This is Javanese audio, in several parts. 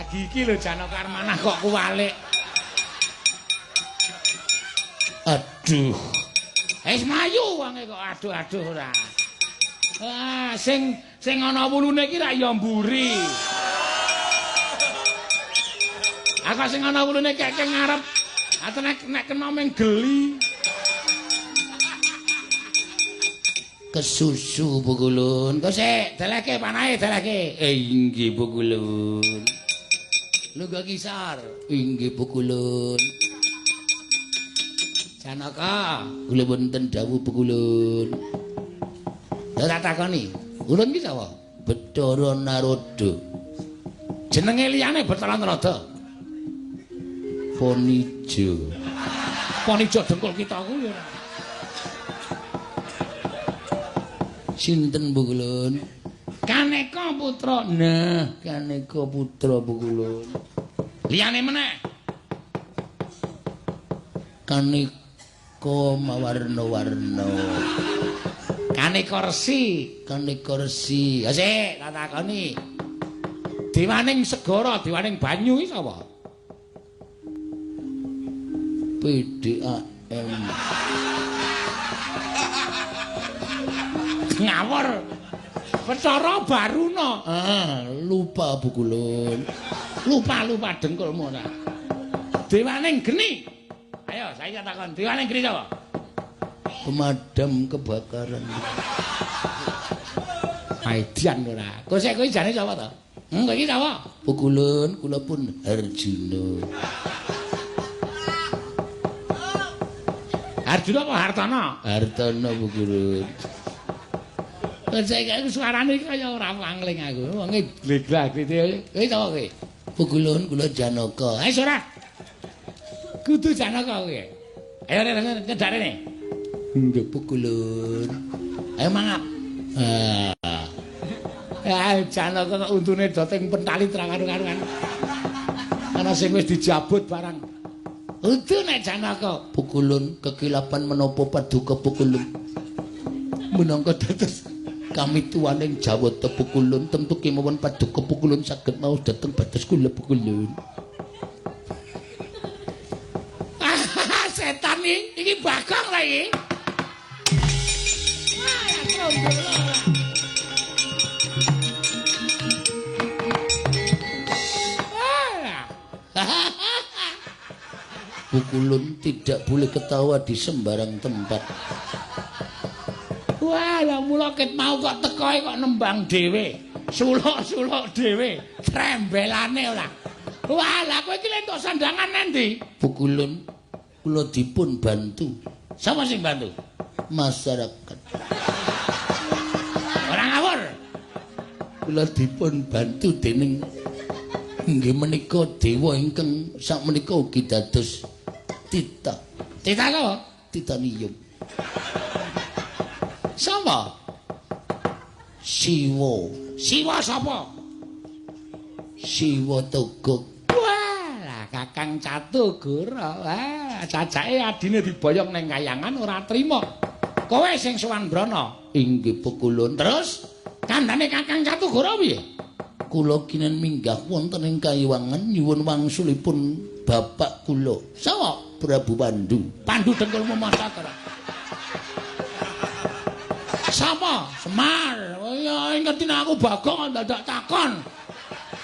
Lagi iki lho Janaka arep manah kok kuwalik. Aduh. Wis mlayu wonge kok aduh-aduh ora. Ah, sing sing ana wulune iki rak ya mburi. Aku sing ana wulune keke ngarep. Ate nek kena meng geli. Kesusu Pukulun. Kok sik, delehke panahe delehke. Inggih Pukulun. Lungguh kisar. Inggih Pukulun. Janaka, kula wonten dawuh Pukulun. Lha tak takoni, ulun ki sapa? Bathara Narada. Jenenge liyane Bathara Narada. Ponijo. Ponijo dengkul kita kuwi ora. Sinten Pukulun? Kaneka putra. Nah, Kaneka putra Pukulun. Liyane meneh. Kaneka mawarna-warna. Kaneka resi. Kaneka resi. Ya sik, tak takoni. Dewaning segara, dewaning banyu iki sapa? PDAM. Ngawur. Bathara Baruna. Ah, lupa Pukulun. Lupa-lupa dengkulmu ora. Dewaning geni. Ayo, saya takon, dewaning geni sapa? Pemadam kebakaran. Maidian ora. Kok sik kowe jane sapa to? Kowe iki sapa? Pukulun, kula pun Harjuna. Harjuna apa Hartana? Hartana Pukulun. Kok saiki suarane kaya ora wangling aku. Wonge gleglah-glete. Kowe sapa kowe? Pukulun kula Janaka. Wis ora. Kudu Janaka kowe. Ayo rene nyedak rene. Nggih Pukulun. Ayo mangap. Ah. Janaka kok untune do teng pentali terang karu-karuan. Ana sing wis dijabut barang. Udu nek Janaka. Pukulun kekilapan menapa paduka Pukulun. Minangka dados kami tuaning Jawata Pukulun tentu kemawon paduka Pukulun saged maos dhateng batos kula Pukulun. Setan iki Bagong ta iki. Wah, trombolo ora. Pukulun tidak boleh ketawa di sembarang tempat. Wah, lah mula ket mau kok tekoe kok nembang dhewe. Suluk-suluk dhewe, trembelane ora. Wah, lah kowe iki entuk sandangan endi? Pukulun kula dipun bantu. Sapa sing bantu? Masyarakat. Ora ngawur. Kula dipun bantu dening inggih menika dewa ingkang sakmenika ugi dados tita. Tita sapa? Titanium. Sapa? Siwa. Siwa sapa? Siwa Togog. Wah, lah Kakang Catugara. Wah, cacake adine diboyong ning kayangan ora trima. Kowe sing sowan Brana. Inggih Pukulun. Terus kandhane Kakang Catugara piye? Kula kinen minggah wonten ing Kayiwangan nyuwun wangsulipun bapak kula. Sapa? Prabu Pandu. Pandu dengkulmu maca ora? Sapa? Semar. Oh iya, ngerti nek aku Bagong dadak takon.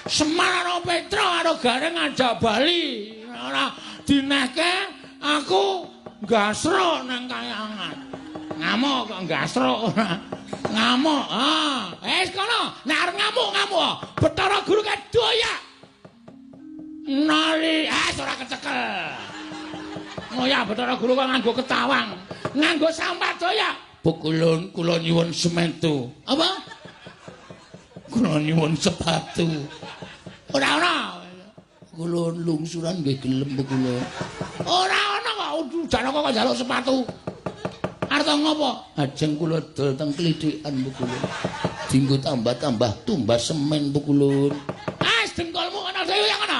Semar karo Petra karo Gareng ngajak bali. Ora dinehke aku gasruk nang kayangan. Ngamuk kok gasruk ora. Ngamuk. Ah, wis kono. Nek arep ngamuk ngamuk. Bathara Guru kedoyak. Nali, ora kecekel. Ngoyak Bathara Guru kok nganggo ketawang, nganggo sampat doyak. Pukulun kula nyuwun sementu. Apa? Kula nyuwun sepatu. Ora ana. Kula lungsuran nggih gelem Pukulun. Ora ana kok Janaka kok njaluk sepatu. Arep ngopo? Ajeng kula dol teng klithikan Pukulun. Dinggo tambah-tambah tumbas semen Pukulun. Ah, dengkulmu ana dhewe yang ana.